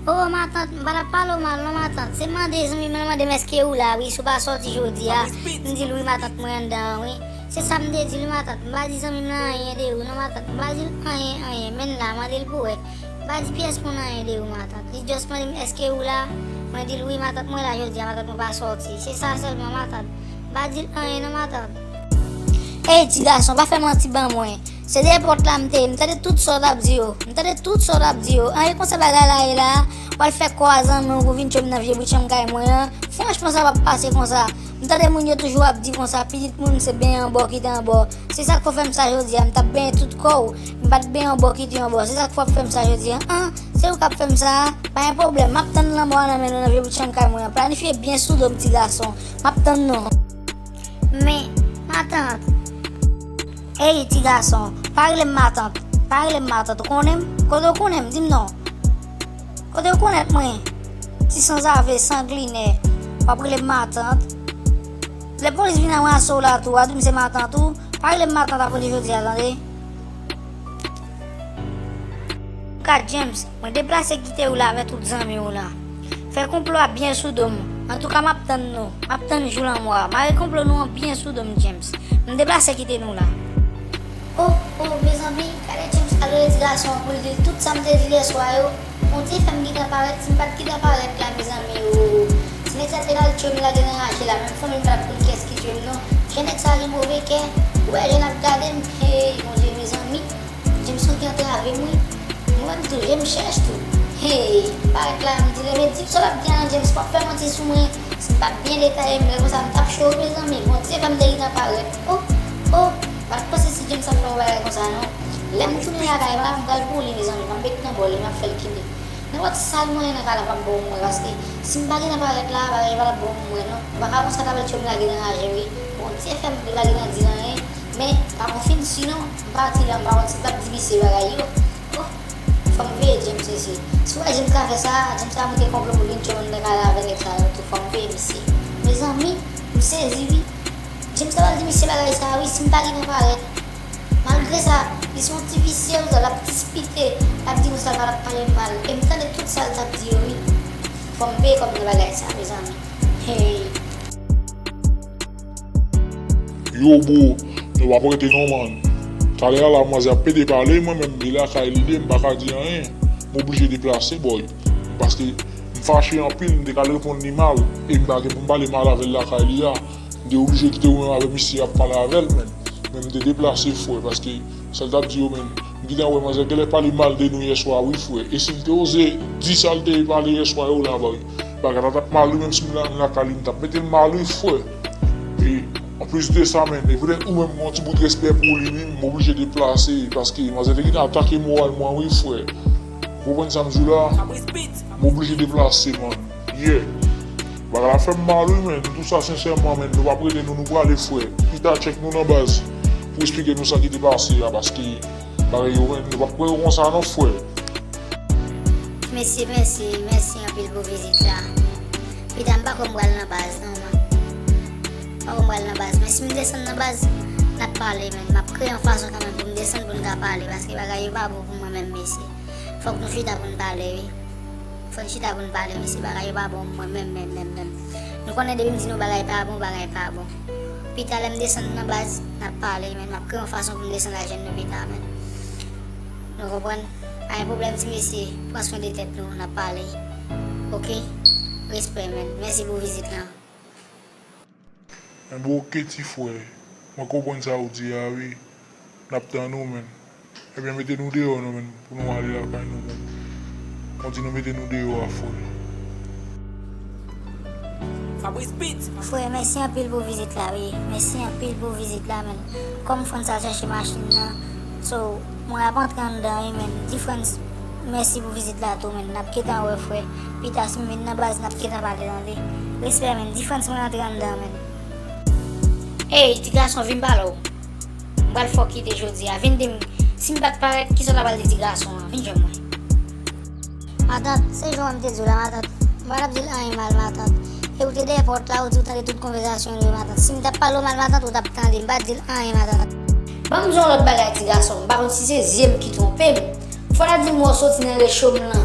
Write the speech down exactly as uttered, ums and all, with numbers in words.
O, matant, m pa t ap pale w mal non, matant. Se mande zanmi m lan mande m èske ou la, wi, si w pa sòti jodi a. M di l wi, matant, mwen anndan an, wi. Se sa m te di l wi, matant. M pa di zanmi m lan anyen de ou non, matant. M pa di l anyen, anyen. Men la, mande l pou wè. M pa di pyès moun anyen de ou, matant. Li just mande m èske ou la. Mwen di l wi, matant, mwen la jodi a, matant, mwen pa sòti. Se sa sèlman, matant. M pa di l anyen non, matant. Ey, ti gason, pa fè manti ban mwen. Se dèyè pòt la m te ye, m tande tout sa w t ap di yo. M tande tout sa w t ap di yo. An, e konsa bagay la ye la. W al fè kò a zanmi w pou vin tchwe m nan vye bout chanm kay mwen an. Franchman, sa p ap pase konsa. M tande moun yo toujou ap di konsa, pitit moun se benyen anba w kite anba w. Se sa k fè w fè m sa jodi a, m t ap benyen tout kò w. M pa t benyen anba w kite anba w. Se sa k fè w ap fè m sa jodi a. An, se ou k ap fè m sa a. Pa gen pwoblèm, m ap tann lanmò a nan men nou nan vye bout chanm kay mwen an. Planifye byen sou do m, ti gason. M ap tann nou. Men, matant. Ey, ti gason, pa rele m matant. Pa rele m matant, ou konnen m? Kote w konnen m? Di m non. Kote w konnen mwen? Ti sanzave, sanglinè. W ap rele m matant. Lè polis vin anbrase w la tou, w a di m se matant ou. Pa rele m matant apre jodi a, tande. Gad, James, mwen deplase kite ou la avè tout zanmi ou la. Fè konplo a byen sou do m. Antouka, m ap tann nou. M ap tann jou lanmò a. Mare konplo nou an byen sou do m, James. M deplase kite nou la. O, o, mezanmi, gade James al rele ti gason an pou l di l tout sa m te di l yèswa yo. Bondye fè m gentan parèt, si m pa t gentan parèt la, mezanmi, o. Si nèg sa te al tchwe m lage nan raje la, menm fanmi m pa t ap konn kiyès ki tchwe m non. Jan nèg sa gen move kè, ou wè jan l ap gade m, hey, Bondye, mezanmi. James, ou ki antrave m, wi. Mwen menm tou, je m chèch tou. Hey, parèt la, m di l, men di m sa w ap di a, James, pa fè manti sou mwen. Si m pa t byen detaye m, lè konsa, m t ap cho, mezanmi. Bondye fè m te gentan parèt. O, o, pa t panse si James ap fè yon bagay konsa, non. Lè m tounen lakay la, m pral pou li, mezanmi. M ap met nan bò li, m ap fè l kite. Nenpòt sa l mwen nan kay la, p ap bon pou mwen, paske si m pa gentan parèt la, bagay yo pa t ap bon pou mwen, non. Ou pa ka konsa, t ap al tchwe m lage nan raje, wi. Bondye fè m, li pa gentan di l anyen. Men, pa konfin si non, m pati la, m pa konn si m t ap di misye bagay yo. O, fò m veye James mesye. Si w wè James ka fè sa, James ka monte konplo pou vin tchwe m anndan kay la avè nèg sa yo tou, fò m veye misye. Mezanmi, m sezi wi. James ta pral di misye bagay sa wi, si m pa gentan parèt. Malgre sa, li se yon ti visye wi, l ap dispite, l ap di konsa l pa t ap pale m mal. E m tande tout sa l t ap di yo wi. Fò m peye kòb nan bagay sa, mezanmi. Hey! Yo bro, nou p ap rete non man. Talè a la manzè ap pede pale, mwen menm m de lakay li de, m pa ka di anyen. M oblije deplase boy. Paske m fache anpil, m te ka al reponn li mal. E m pa gen pou m pale mal avè l lakay li a. M te oblije kite ou menm avè misye ap pale avè l menm. Men m te deplase frè, paske sa l t ap di yo menm. M gentan wè manzè genlè pale mal de nou yèswa wi frè. E si l te oze di sa l te pale yèswa yo la boy. Bagay la t ap mal wi, menm si m la lakay li, m t ap mete l mal wi frè. E anplis de sa menm, e poutèt ou menm m gen yon ti bout respè pou ou li menm, m oblije deplase paske manzè te gentan atake moral mwen wi frè. Ou konprann sa m di w la? M oblije deplase man. Yeah. Bagay la fè m mal wi men, m di w sa sensèman men, nou p ap rete nou, nou prale frè. Pita tchèk nou nan baz pou esplike nou sa ki te pase a paske bagay yo men, nou p ap kwè yo konsa non frè. Mesye, mèsi, mèsi anpil pou vizit la. Pita m pa kwè m pral nan baz non man. M pa kwè m pral nan baz, men si m desann nan baz, n ap pale men. M ap kreye yon fason kanmenm pou m desann pou n ka pale, paske bagay yo pa bon pou mwen menm mesye. Fòk nou chita pou n pale wi. Fò n chita pou n pale mesye, bagay yo pa bon pou mwen menm, menm, menm, menm. Nou konnen depi m di nou bagay pa bon, bagay pa bon. Pita lè m desann nan baz, n ap pale men, m ap kreye yon fason pou m desann al jwenn nou pita men. Nou konprann? Pa gen pwoblèm ti mesye, pran swen de tèt nou, n ap pale. Oke? Respè men, mèsi pou vizit lan. Enben oke ti frè, mwen konprann sa ou di a wi. N ap tann ou men. Ebyen mete nou deyò non men, pou nou ale lakay nou men. Mwen di nou mete nou deyò a frè. Frè, mèsi anpil pou vizit la wi. Mèsi anpil pou vizit la men. Kòm Frantz al chèche machin nan, so mwen ap antre anndan wi men. Di Frantz mèsi pou vizit la tou men. N ap gentan wè frè. Pita si m vin nan baz n ap gentan pale tande. Respè men. Di Frantz mwen antre anndan men. Ey ti gason vin m pale w. M pral fè w kite jodi a. Vin di m, si m pa t parèt, kisa w ta pral di ti gason an? Vin jwenn mwen. Matant, se jan w wè m te di w la, matant. M pa t ap di l anyen mal, matant. E ou te dèyè pòt la, ou di w tande tout konvèsasyon yo, matant. Si m t ap pale w mal, matant, ou t ap tande. M pa t di l anyen, matant. Ban m di w yon lòt bagay, ti gason. M pa konn si se zye m ki twonpe m. Fò w ta di m wè w soti nan recho m lan.